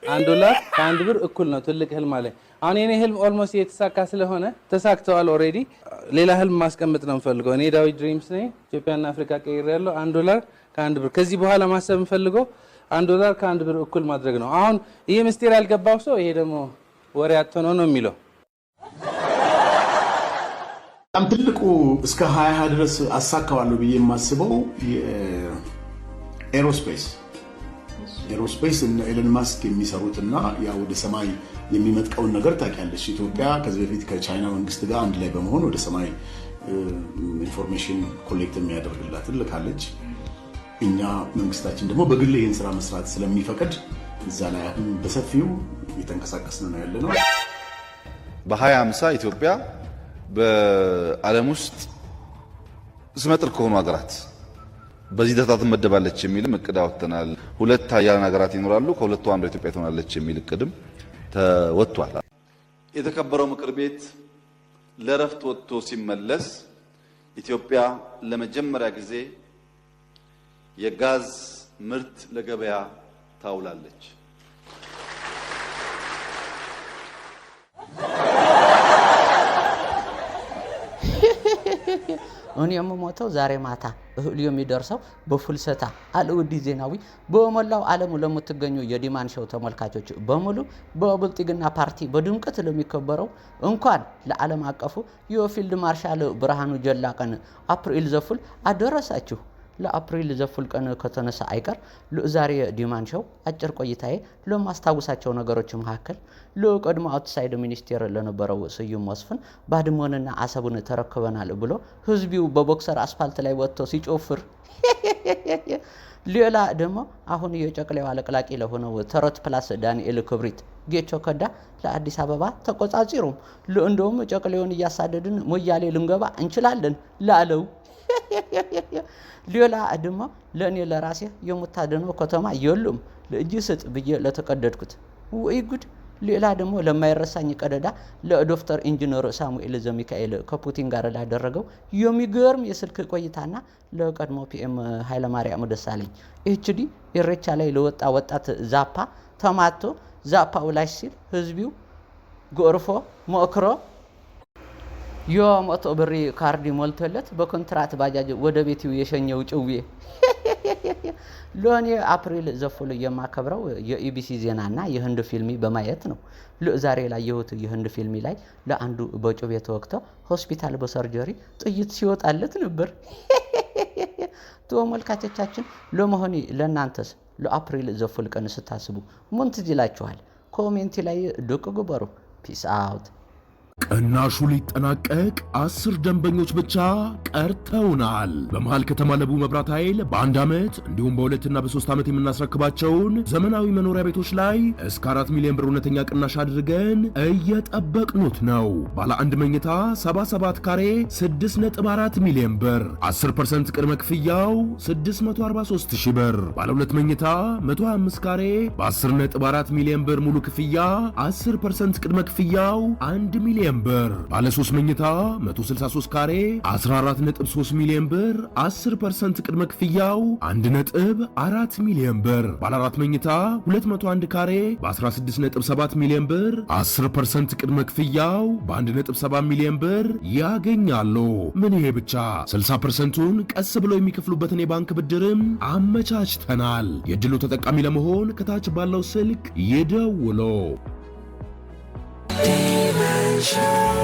1 ዶላር ከ1 ብር እኩል ነው። ትልቅ ህልም አለኝ። አሁን የኔ ህልም almost እየተሳካ ስለሆነ፣ ተሳክተዋል already። ሌላ ህልም ማስቀመጥ ነው የምፈልገው። እኔ ዳዊት Dreams ነኝ። ኢትዮጵያና አፍሪካ ቀይሬያለሁ። 1 ዶላር ከ1 ብር፣ ከዚህ በኋላ ማሰብ የምፈልገው 1 ዶላር ከ1 ብር እኩል ማድረግ ነው። አሁን ይህ ምስጢር ያልገባው ሰው ይሄ ደግሞ ወሬ አጥቶ ነው ነው የሚለው። በጣም ትልቁ እስከ 2020 ድረስ አሳካዋለሁ ብዬ የማስበው aerospace፣ እነ ኤለን ማስክ የሚሰሩት እና ያ ወደ ሰማይ የሚመጥቀውን ነገር ታውቂያለሽ። ኢትዮጵያ ከዚህ በፊት ከቻይና መንግስት ጋር አንድ ላይ በመሆን ወደ ሰማይ information collect የሚያደርግላትን ልካለች። እኛ መንግስታችን ደግሞ በግል ይህን ስራ መስራት ስለሚፈቅድ እዛ ላይ አሁን በሰፊው እየተንቀሳቀስን ነው ያለነው። በ2050 ኢትዮጵያ በዓለም ውስጥ ስመጥር ከሆኑ ሀገራት በዚህ ደረጃ ትመደባለች የሚልም እቅድ አወጥተናል። ሁለት ሀያላን ሀገራት ይኖራሉ፣ ከሁለቱ አንዷ ኢትዮጵያ ትሆናለች የሚል እቅድም ተወጥቷል። የተከበረው ምክር ቤት ለእረፍት ወጥቶ ሲመለስ ኢትዮጵያ ለመጀመሪያ ጊዜ የጋዝ ምርት ለገበያ ታውላለች። እኔ የምሞተው ዛሬ ማታ፣ እህሉ የሚደርሰው በፍልሰታ አለ ውዲ ዜናዊ። በመላው ዓለም ለምትገኙ የዲማን Show ተመልካቾች በሙሉ፣ በብልጽግና ፓርቲ በድምቀት ለሚከበረው እንኳን ለዓለም አቀፉ የፊልድ ማርሻል ብርሃኑ ጁላ ቀን April the fool አደረሳችሁ። ለ April the fool ቀን ከተነሳ አይቀር ዛሬ ዲማን Show አጭር ቆይታዬ ለማስታውሳቸው ነገሮች መካከል ለቀድሞ outside ሚኒስቴር ለነበረው ስዩም መስፍን ባድመንና አሰብን ተረክበናል ብሎ ህዝቢው በ boxer አስፋልት ላይ ወጥቶ ሲጮፍር፣ ሌላ ደግሞ አሁን የጨቅሌው አለቅላቂ ለሆነው ተረት plus ዳንኤል ክብሪት ጌቾ ከዳ ለአዲስ አበባ ተቆጻጺሩም እንደውም ጨቅሌውን እያሳደድን ሞያሌ ልንገባ እንችላለን ላለው፣ ሌላ ድማ ለእኔ ለራሴ የምታድነው ከተማ የሉም ለእጅ ስጥ ብዬ ለተቀደድኩት፣ ወይ ጉድ! ሌላ ደግሞ ለማይረሳኝ ቀደዳ ለዶክተር ኢንጂነር ሳሙኤል ዘሚካኤል ከፑቲን ጋር ላደረገው የሚገርም የስልክ ቆይታና ለቀድሞ PM ኃይለማርያም ደሳለኝ HD ኢሬቻ ላይ ለወጣ ወጣት ዛፓ ተማቶ ዛፓው ላሽ ሲል ህዝቢው ጎርፎ ሞክሮ የ100 ብር ካርድ ሞልቶለት በኮንትራት ባጃጅ ወደ ቤቱ የሸኘው ጭዌ። ለእኔ April the fool የማከብረው የኢቢሲ ዜናና የህንድ ፊልሚ በማየት ነው። ዛሬ ላየሁት የህንድ ፊልሚ ላይ ለአንዱ በጩቤ ተወግቶ ሆስፒታል በ surgery ጥይት ሲወጣለት ነበር። ተመልካቾቻችን፣ ለመሆኑ ለእናንተስ ለ April the fool ቀን ስታስቡ ምን ትዝ ይላችኋል? Comment ላይ ዱቅ ግበሩ። Peace out። ቅናሹ ሊጠናቀቅ 10 ደንበኞች ብቻ ቀርተውናል። በመሃል ከተማ ለቡ መብራት ኃይል በ1 ዓመት እንዲሁም በ2ና በ3 ዓመት የምናስረክባቸውን ዘመናዊ መኖሪያ ቤቶች ላይ እስከ 4 ሚሊዮን ብር እውነተኛ ቅናሽ አድርገን እየጠበቅኖት ነው። ባለ አንድ መኝታ 77 ካሬ 6.4 ሚሊዮን ብር፣ 10% ቅድመ ክፍያው 643 ሺህ ብር። ባለ ሁለት መኝታ 125 ካሬ በ10.4 ሚሊዮን ብር ሙሉ ክፍያ፣ 10% ቅድመ ክፍያው 1 ሚሊዮን ብር። ባለ 3 መኝታ 163 ካሬ 14.3 ሚሊዮን ብር፣ 10% ቅድመ ክፍያው 1.4 ሚሊዮን ብር። ባለ 4 መኝታ 201 ካሬ በ16.7 ሚሊዮን ብር፣ 10% ቅድመ ክፍያው በ1.7 ሚሊዮን ብር ያገኛሉ። ምን ይሄ ብቻ፣ 60%ቱን ቀስ ብለው የሚከፍሉበትን የባንክ ብድርም አመቻችተናል። የዕድሉ ተጠቃሚ ለመሆን ከታች ባለው ስልክ ይደውሉ። Dimension.